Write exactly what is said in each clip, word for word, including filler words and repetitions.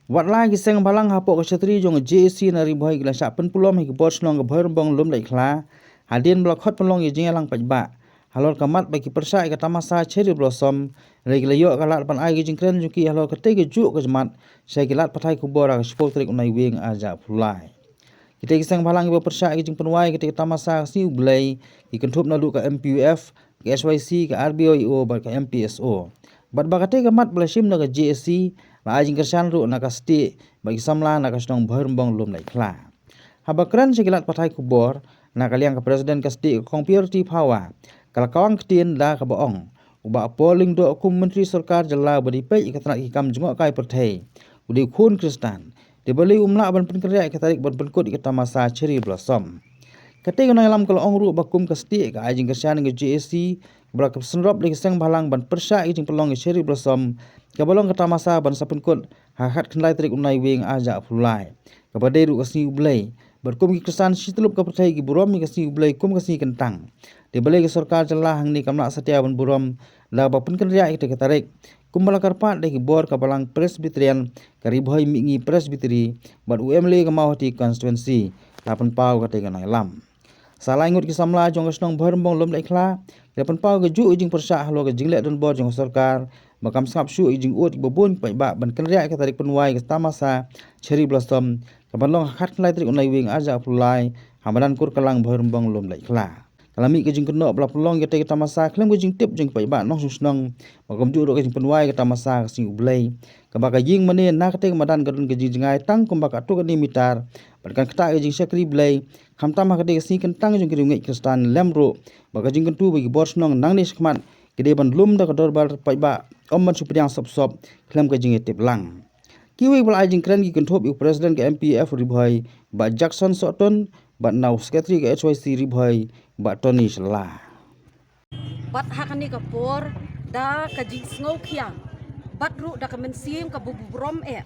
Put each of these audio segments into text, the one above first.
Wat la ki seng bhalang hapoh ka shatri jong ka J A C na Ri Bhoi ki la shah pynpulom ha ki bor shnong ka Bhoirymbong Lumlaitkla hadien ba la khot pynlong ïa ka jingïalang paidbah halor ka mat ba ki pyrshah ïa ka tamasa Cherry Blossom, hynrei ki la ïoh ka lad ban ai ka jingkren jong ki halor katei kajuh ka jingmut sha ki lad pathai khubor ha ka shiphew tarik u Naiwieng arhajar arphew lai. Kitei ki seng bhalang kiba pyrshah ïa ka jingpynwai katei ka tamasa ka sngi U Blei ki kynthup naduh ka M P U F, ka H Y C, ka R B Y O bad ka M P S O. Bad ba katei ka mat ba la shim na ka J A C la ai jingkyrshan ruh na ka stieh bad ki samla na ka shnong Bhoirymbong Lumlaitkla. Haba kren sha ki lad pathai khubor na ka liang ka President ka stieh ka Kong Purity Phawa ka la kawang ktien da kaba ong, u Bah Paul Lyngdoh kum u Myntri Sorkar Jylla uba dei peit ïa ka tnat ki kam jngohkai pyrthei u dei u khun Khristan, te balei um lah ban pynkynriah ïa ka tarik ban pynkut ïa ka tamasa Cherry Blossom. Katei ka nongïalam ka la ong ruh ba kum ka stieh ka ai jingkyrshan ïa ka J A C kaba la kyrshan rop da ki seng bhalang ban pyrshah ïa ka jingpynlong ïa ka Cherry Blossom kaba long ka tamasa ban sa pynkut ha ka khatkhyndai tarik u Naiwieng arhajar arphew lai, kaba dei ruh ka sngi U Blei. Bad kum ki Khristan shityllup ka pyrthei ki burom ïa ka sngi U Blei kum ka sngi kyntang. Te balei ka sorkar jylla hangne kam lah satia ban burom da kaba pynkynriah ïa katei ka tarik, kumba la kyrpad da ki bor ka Balang Presbyterian, ka Ri Bhoi Mihngi Presbytery bad u M L A ka Mawhati Constituency, la pynpaw katei ka nongïalam. Sa lai ngut ki samla jong ka shnong Bhoirymbong Lumlaitkla ki la pynpaw kajuh ka jingpyrshah halor ka jingleh donbor jong ka sorkar ba kam sngap shuh ïa ka jingud kiba bun ki paidbah ban kynriah ïa ka tarik pynwai ïa ka tamasa Cherry Blossom kaban long ha ka khatkhyndai tarik u Naiwieng arhajar arphew lai ha madan Kurkalang Bhoirymbong Lumlaitkla. Ka la mih ka jingkynnoh ba la pynlong ïa katei ka tamasa khlem ka jingtip jong ki paidbah nongshong shnong, ba kumjuh ruh ka jingpynwai ïa ka tamasa ka sngi U Blei kaba ka ïing mane na katei ka madan ka don ka jingjngai tang kumba katto katne mitar bad kan ktah ka jingshakri Blei, khamtam ha katei ka sngi kyntang jong ki riewngeit Khristan lem ruh bad ka jingkyntu ba ki bor shnong nangne shakhmat ki dei ban lum da ka dorbar paidbah, ym ban shu pdiang sop sop khlem ka jingïatip lang. Kiwei ba la ai jingkren ki kynthup ïa u President ka M P F Ri Bhoi Bah Jackson Sohtun bad na u Secretary ka H Y C Ri Bhoi Bah Tony Shylla. Bad ha kane ka por da ka jingsngewkhia bad ruh da ka mynsiem kaba burom eh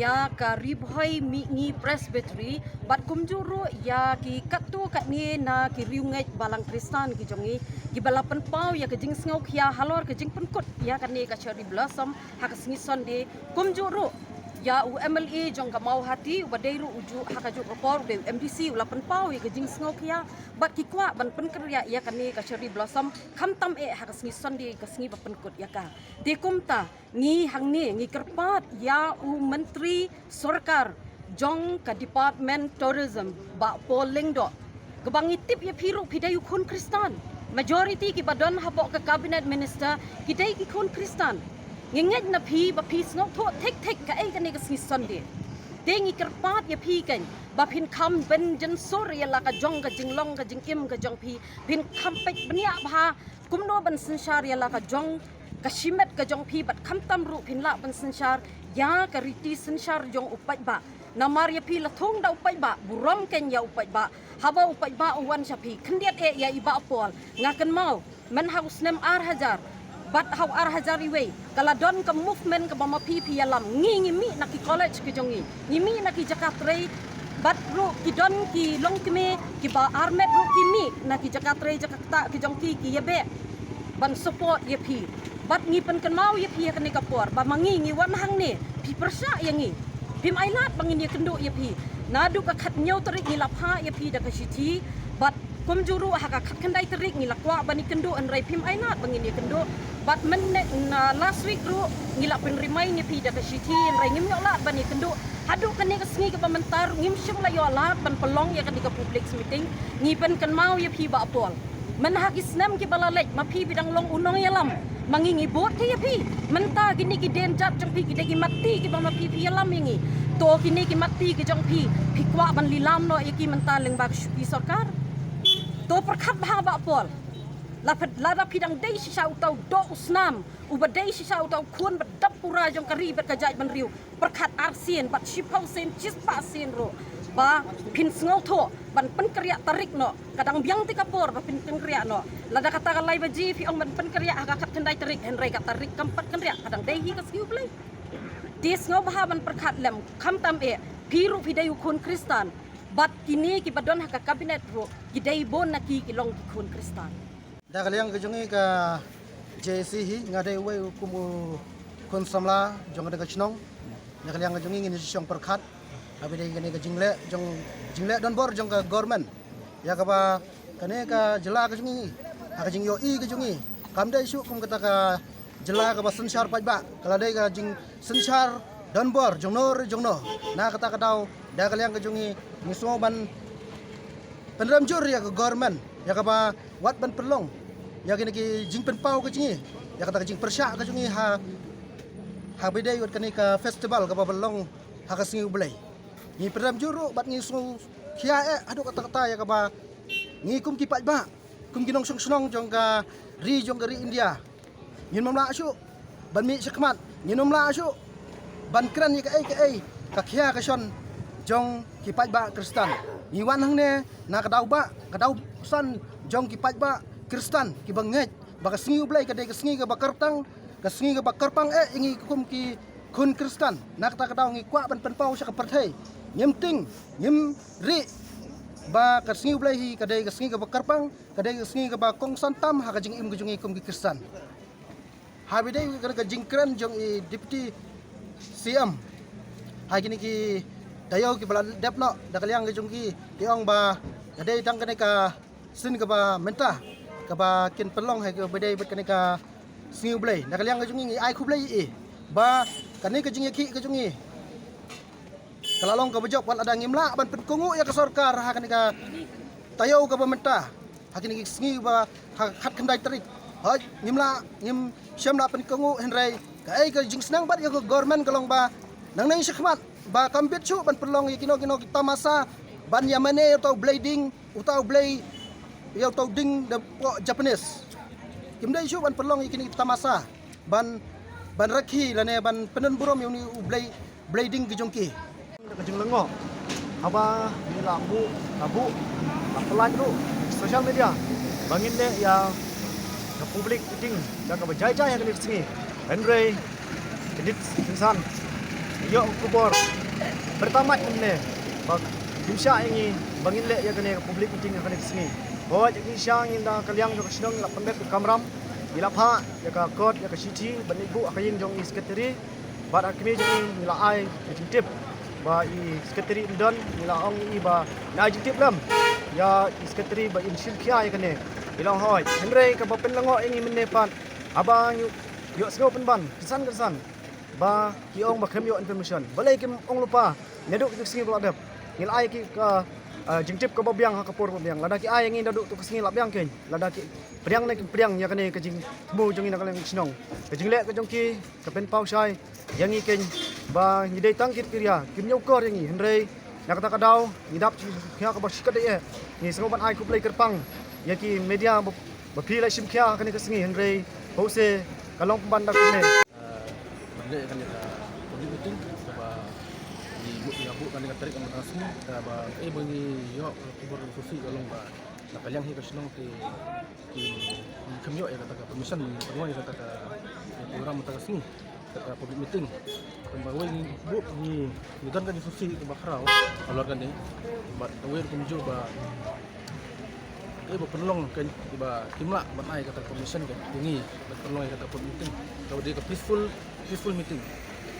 ïa ka Ri Bhoi Mihngi Presbytery bad kumjuh ruh ïa ki katto katne na ki riewngeit Balang Khristan ki jong ngi kiba la pynpaw ïa ka jingsngewkhia halor ka jingpynkut ïa kane ka Cherry Blossom ha ka sngi Sunday, kumjuh ruh ïa u M L A jong ka Mawhati uba dei ruh u juh ha kajuh ka por u dei u M D C u la pynpaw ïa ka jingsngewkhia bad ki kwah ban pynkynriah ïa kane ka Cherry Blossom khamtam eh ha ka sngi Sunday ka sngi ba pynkut ïa ka. Te kumta ngi hangne ngi kyrpad ïa u Myntri Sorkar jong ka Department Tourism Bah Paul Lyngdoh, kaba ngi tip ïa phi ruh phi dei u khun Khristan. Majority kiba don hapoh ka Cabinet Minister ki dei ki khun Khristan. Ngi ngeit na phi ba phi sngewthuh thik thik kaei kane ka sngi Sunday. Te ngi kyrpad ïa phi kan ba phin kham pynjynsur ïa la ka jong ka jinglong ka jingim ka jong phi, phin kham peit bniah bha kumno ban synshar ïa la ka jong ka shimet ka jong phi bad khamtam ruh phin lah ban synshar ïa ka riti synshar jong u paidbah. Namar ïa phi la thung da u paidbah, burom kan ïa u paidbah. Haba u paidbah u wan sha phi, khyndiat eh ïa i Bah Paul. Nga kynmaw, myn ha u snem ar hajar bad ha u ar hajar iwei, ka la don ka movement kaba ma phi phi ïalam. Ngi ngi mih na ki college ki jong ngi, ngi mih na ki jaka trei, bad ruh ki don ki longkmie kiba armet ruh ki mih na ki jaka trei jaka ktah ki jong ki, ki ïabeh ban support ïa phi. Bad ngi pynkynmaw ïa phi ha kane ka por ba ma ngi ngi wan hangne phi pyrshah ïa ngi. Phim ailad ba ngin ïakynduh ïa phi. Naduh ka khathynñiew tarik ngi la phah ïa phi da ka shithi bad kumjuh ruh ha ka khatkhyndai tarik ngi la kwah ban ïakynduh hynrei phim ailad ba ngin ïakynduh. Bad mynne na last week ruh ngi la pynremind ïa phi da ka shithi hynrei ngim ïoh lad ban ïakynduh. Haduh kane ka sngi kaba mynta ruh ngim shym la ïoh lad ban pynlong ïa kane ka public meeting. Ngi pynkynmaw ïa phi Bah Paul. Myn ha ki snem kiba la leit ma phi phi dang long u nongïalam. Ma ngi ngi bud te ïa phi. Mynta kine ki dienjat jong phi ki dei ki matti kiba ma phi phi ïalam ïa ngi. To kine ki matti ki jong phi phi kwah ban lilam noh ïa ki mynta lyngba ka shuki sorkar. To pyrkhat bha Bah Paul. Lada phi dang dei shisha uta u doh u snam uba dei shisha uta u khun ba dap pura jong ka ri bad ka jaitbynriew. Pyrkhat arsien bad shiphew sien shispah sien ruh ba phin sngewthuh ban pynkynriah tarik noh. Ka dang biang te ka por ba phin pynkynriah noh. Lada kata ka lai baje phi ong ban pynkynriah ha ka khatkhyndai tarik hynrei ka tarik kam pat kynriah, ka dang dei hi ka sngi U Blei. Te sngewbha ban pyrkhat lem khamtam eh phi ruh phi dei u khun Khristan bad kine kiba don ha ka kabinet ruh ki dei bun na ki ki long ki khun Khristan. Da ka liang ka jong ngi ka J A C hi nga dei uwei u kum u khun samla jong ka dei ka chnong. Na ka liang ka jong ngi ngin ïa shong pyrkhat ha ba dei kane ka jingleh jong, jingleh donbor jong ka government ïa kaba kane ka jylla ka jong ngi, ha ka jingïohi ka jong ngi, kam dei shuh kum kata ka jylla kaba synshar paidbah, ka la dei ka jingsynshar donbor jongno re jongno. Na kata ka daw da ka liang ka jong ngi ngi sngew ban pynrem jur ïa ka government ïa kaba wat ban pynlong ïa kine ki jingpynpaw ka jong ngi, ïa kata ka jingpyrshah ka jong ngi ha, ha ba dei wat kane ka festival kaba ban long ha ka sngi U Blei. Ngi pynrem jur ruh bad ngi sngew khia eh haduh katta katta ïa kaba ngi kum ki paidbah, kum ki nongshong shnong jong ka ri, jong ka ri India, ngin ym lah shuh ban mih shakhmat, ngin ym lah shuh ban kren ïa kaei kaei ka khia ka shon jong ki paidbah Khristan. Ngi wan hangne na ka daw ba, ka daw san jong ki paidbah Khristan kiba ngeit ba ka sngi U Blei ka dei ka sngi kaba kyrteng, ka sngi kaba kyrpang eh ïa ngi kum ki khun Khristan. Na kata ka daw ngi kwah ban pynpaw sha ka pyrthei, ngim tieng, ngim rieh ba ka sngi U Blei hi ka dei ka sngi kaba kyrpang, ka dei ka sngi kaba kongsan tam ha ka jingim ka jong ngi kum ki Khristan. Ha ba dei ka, ka jingkren jong i Deputy C M ha kine ki taïew kiba la dep noh, da ka liang ka jong ki ki ong ba ka dei tang kane ka sien kaba mynta kaba kin pynlong ha kaba dei bad kane ka sngi U Blei. Da ka liang ka jong ngi ngi ai khublei ïa i ba kane ka jingïakhih ka jong ngi ka la long kaba jop, wat lada ngim lah ban pynkohnguh ïa ka sorkar ha kane ka taïew kaba mynta, ha kine ki sngi ba ha khatkhyndai tarik, hooid ngim lah, ngim shym lah pynkohnguh. Hynrei kaei ka jingsneng bad ïa ka government ka long ba nangne shakhmat ba kam bit shuh ban pynlong ïa kino kino ki tamasa ban ïa mane ïa uta u Blei Ding, uta u Blei, ïa uta u Ding da poh Japanese. Kim dei shuh ban pynlong ïa kine ki tamasa ban, ban rakhe lane ban pyndon burom ïa une u Blei, Blei Ding ka jong ki. Ka jinglyngngoh haba ngi la buh, la buh, la pynlait ruh social media ba ngin leh ïa ka public meeting da kaba jai jai ha kane ka sngi. Hynrei ka dei kynsan ïoh ka khubor pyrta mat mynne ba kim shah ïa ngi ba ngin leh ïa kane ka public meeting ha kane ka sngi. Hooid, ngi sha ngi na ka liang jong ka shnong ngi la pyndep ka kamram, ngi la phah ïa ka kot, ïa ka shithi ban leit buh ha ka ïing jong i secretary. Bad ha kmie jong ngi ngi la ai ka jingtip ba i secretary ym don, ngi la ong ïa i ba ngi ai jingtip lem ïa i secretary ba in shim khia ïa kane. I la ong hooid. Hynrei kaba pynlyngngoh ïa ngi mynne pat haba ngi ïohsngew pynban kynsan kynsan ba ki ong ba khlem ïoh information. Balei kim ong lypa? Naduh ki sngi ba la dep ngi la ai ki ka, ah, jingtip kaba biang ha ka por ba biang. Lada ki ai ïa ngi naduh tu ka sngi la biang kein. Lada ki pdiang ne kim pdiang ïa kane ka jingthmu jong ngi na ka liang ka shnong. Ka jingleh ka jong ki ka pynpaw shai ïa ngi kein ba ngi dei tang ki kiria, kim ñiewkor ïa ngi. Hynrei na kata ka daw ngi dap shim khia kaba shikatdei eh. Ngi sngewbha ban ai khublei kyrpang ïa ki media ba, ba phi la shim khia ha kane ka sngi. Hynrei hooid se ka long pynban da kumne. Ah, ban leh kane ka public meeting kaba ngi buh, ngi buh kane ka tarik kaba tang sngi, kaba eh ba ngi ïoh ka khubor ka shisha ka long ba na ka liang hi ka shnong te ki, ki khlem ïoh ïa kata ka permission ban pynlong ïa kata ka program kata ka sngi, kata ka public meeting. Kumba wei ngi buh ngi, ngi don ka jingsngewsih kaba khraw halor kane. Bad kawei ruh kumjuh ba, eh, ba pynlong ka, ba kim lah ban ai kata ka permission ka jong ngi ban pynlong ïa kata ka public meeting. Ka dei ka peaceful, peaceful meeting.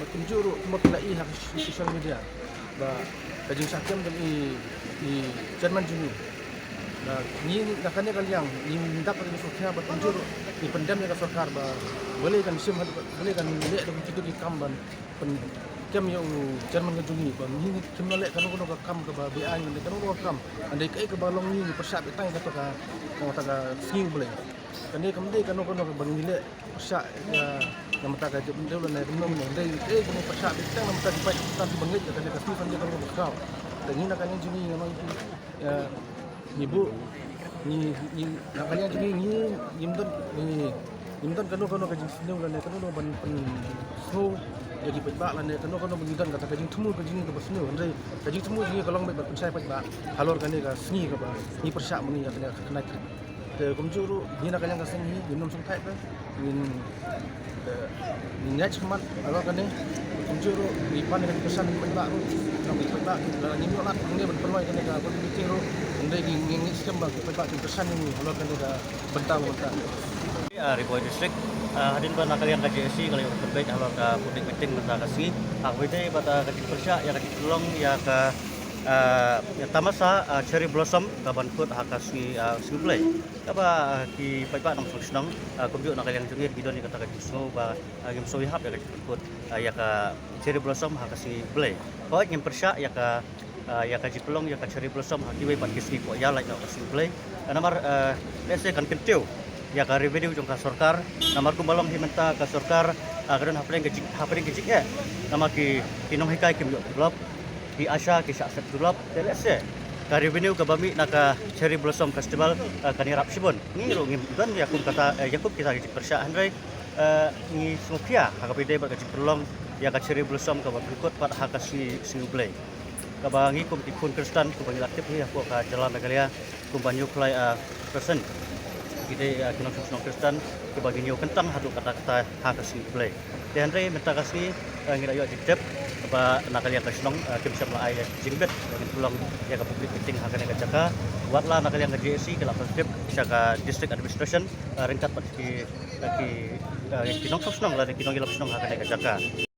Bad kumjuh ruh kumba phi la i ha ka social media ba ka jingshah kem jong i, i chairman jong ngi. Ba ngi na kane ka liang ngi dap ka jingsngewsih bad kumjuh ruh ngi pyndem ïa ka sorkar ba balei kan shim haduh, balei kan leh da kumjuh ki kam ban pynkem ïa u chairman ka jong ngi ba ngi kim lah leh kano kano ka kam kaba beaiñ, kano kano ka kam. Hynrei kaei kaba long ngi, ngi pyrshah beit tang ïa kata ka, kata ka sngi U Blei. Kane kam dei kano kano kaba ngi leh pyrshah ïa, na bynta ka jaitbynriew lane kumno kumno. Hynrei eh kane pyrshah beit tang na bynta ki paid Khristan kiba ngeit ïa kane ka sngi, kam dei kano kaba khraw. Te ngi na ka liang jong ngi ngi ong ïa phi, ïa, ngi buh, ngi, ngi, na ka liang jong ngi ngi, ngim don, ngi, ngim don kano kano ka jingsngew lane kano kano ban pynsngew ïa ki paidbah lane kano kano ba ngi don kata ka jingthmu ka jong ngi kaba sniew. Hynrei ka jingthmu jong ngi ka long beit ban pynshai paidbah halor kane ka sngi kaba ngi pyrshah ma ngi ïa kane ka khyndai tarik. Te kumjuh ruh ngi na ka liang ka seng hi ngim nym shongthait te ngin, te ngin ïaid shakhmat halor kane. Kumjuh ruh ngi pan ïa ka jingkyrshan na ki paidbah ruh, na ki paidbah lada ngim ïoh lad hangne ban pynlong ïa kane ka board meeting ruh, hynrei ngi, ngi ngeit skhem ba ki paidbah kin kyrshan ïa ngi halor kane ka bynta ba mynta. Ah, Ri Bhoi District, ah, hadien ba na ka liang ka J A C ka la ïoh ka pynbeit halor ka public meeting mynta ka sngi. Ah, kawei de bad, ah, ka jingpyrshah ïa ka jingpynlong ïa ka, ah, ïa tamasa, ah, Cherry Blossom kaban kut ha ka sngi, ah, sngi U Blei. Kaba, ah, ki paidbah nongshong shnong, ah, kumjuh na ka liang jong ngi ki don ïa kata ka jingsngew ba, ah, ngim sngew ïahap ïa ka jingpynkut, ah, ïa ka Cherry Blossom ha ka sngi U Blei. Hooid, ngim pyrshah ïa ka, ah, ïa ka jingpynlong ïa ka Cherry Blossom ha kiwei pat ki sngi, ko ïa lait noh ka sngi U Blei. Ah, namar, ah, lehse kan kyntiew ïa ka revenue jong ka sorkar. Namar kumba long hi mynta ka sorkar, ah, ka don hapdeng ka jing, hapdeng ka jingeh. Namar ki, ki nonghikai kim ïoh tulop, ki ASHA ki shah set tulop. Te lehse ka revenue kaba mih na ka Cherry Blossom Festival, ah, kan ïarap shibun. Ngi ruh ngim don ïa kum kata, eh, ïa kum kita ki jingpyrshah, hynrei, eh, ngi sngewkhia ha kaba ïadei bad ka jingpynlong ïa ka Cherry Blossom kaba pynkut pat ha ka sngi, sngi U Blei. Kaba ngi kum ki khun Khristan, kumba ngi la tip hi hapoh ka jylla Meghalaya, kumba hynñiewphew lai, ah, percent ki dei, ah, ki nongshong shnong Khristan, kiba ki ñiew kyntang haduh katta katta ha ka sngi U Blei. Te hynrei mynta ka sngi, ah, ngi la ïoh jingtip ba na ka liang ka shnong, ah, kim shym la ai jingbit ba ngin pynlong ïa ka public meeting ha kane ka jaka. Watla na ka liang ka J A C ki la pyntip sha ka District Administration, ah, ryngkat bad ki, ah, ki, ah, ki nongshong shnong lane ki nongïalam shnong ha kane ka jaka.